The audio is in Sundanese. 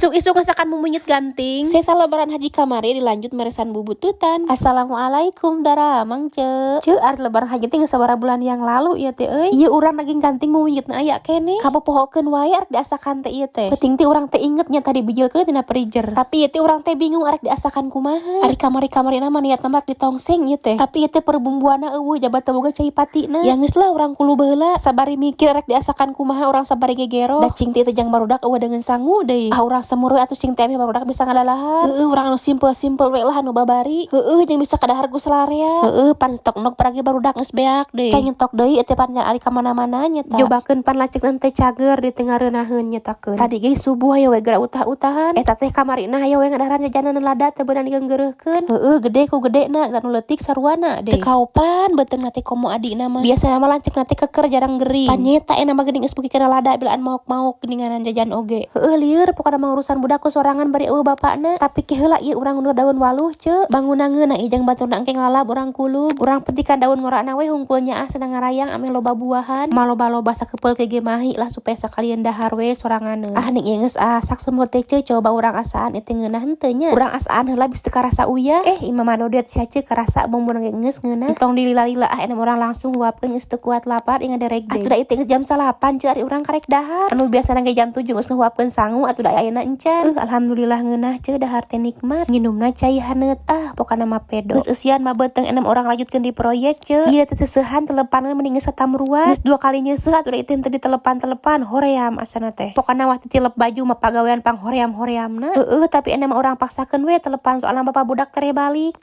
Isuk-isuk masakan mumunyet ganting. Sesa Lebaran Haji kamari dilanjut meresan bubututan. Assalamualaikum daramang, ce. Ce, ari Lebaran Haji teh geus sabaraha bulan yang lalu ieu teh euy. Ieu urang daging ganting mumunyetna aya keneh. Kapopohokeun wae arek diasakan teh ieu teh. Penting teh urang teh inget nya tadi bijilkeun tina freezer. Tapi ieu teh urang teh bingung arek diasakan kumaha. Ari kamari-kamari mah niatna mah rek ditongseng ieu teh. Tapi ieu teh perbumbuanna euweuh, jaba teu boga cai patina. Ya geus lah, urang kulu baheula. Sabari mikir arek diasakan kumaha, urang sabari gegero. Da cing teh teh jang barudak euweuh dengan sangu deui. Ah, urang semur we atuh, cing teh barudak bisa ngadalahar. Heueuh, urang anu simpel-simpel we lah, anu babari. Heueuh, jeung bisa kadahar ku salarea. Heueuh, pan stok endog paragi barudak geus beak deui. Can nyetok deui teh pan ari ka mana-mana nya ta. Jobakeun pan lanceukna teh cager di tengah reunaheun nyetakeun. Tadi ge subuh aya we geura utah-utahan. Eta teh kamarina aya we ngadaharan jajanan lada teu beunang digeunggeureuhkeun. Heueuh, gede ku gedena, anu leutik saruana deui. Teu kaopan beuteungna teh komo adina mah. Biasana mah lanceukna teh keker, jarang gering. Panyeta eta mah geuning geus beuki kana lada belaan maok-maok geuninganan jajan oge. Heueuh, lieur pokona mah urusan budak ku sorangan bari euweuh bapakna. Tapi ke heula ieu urang ngundur daun waluh, ce. Bangunna ngeunah ieu jang baturna engke ngalalab urang kulub. Urang petikan daun ngorana we hungkul nyaah senang ngarayang ameh loba buahan. Maloba-loba sakepeul ke ge mahi lah supaya sakalian dahar we soranganeun. Ah, ning ieu geus asak semur teh, ce, coba urang asaan ieu teh ngeunah henteu nya. Urang asaan heula bisi teu karasa uyah. Eh, imah manodet sia, ce, karasa bumbuna ge geus ngeunah. Entong dilila-lila ah, urang langsung huapkeun, geus teu kuat lapar inga derek deui. Atuh da ieu teh geus jam 9, ce, ari urang karek dahar. Anu biasana ge jam 7 geus ngahuapkeun sangu, atuh da ayeuna encan. Alhamdulillah ngeunah, ce, dahar teh nikmat. Nginumna cai haneut, ah, pokona mah pedo. Geus eusian mah beuteung, enem urang lanjutkeun di proyek, ce. Ieu teh seusehan telepan mending geus satamruan. Geus dua kali nyeuseuh atuh da ieu teh teu ditelepan-telepan, hoream asana teh. Pokona mah tilep baju mah pagawean pang hoream-horeamna. Heueuh, tapi enem urang paksakeun we telepan soalna bapak budak tere balik.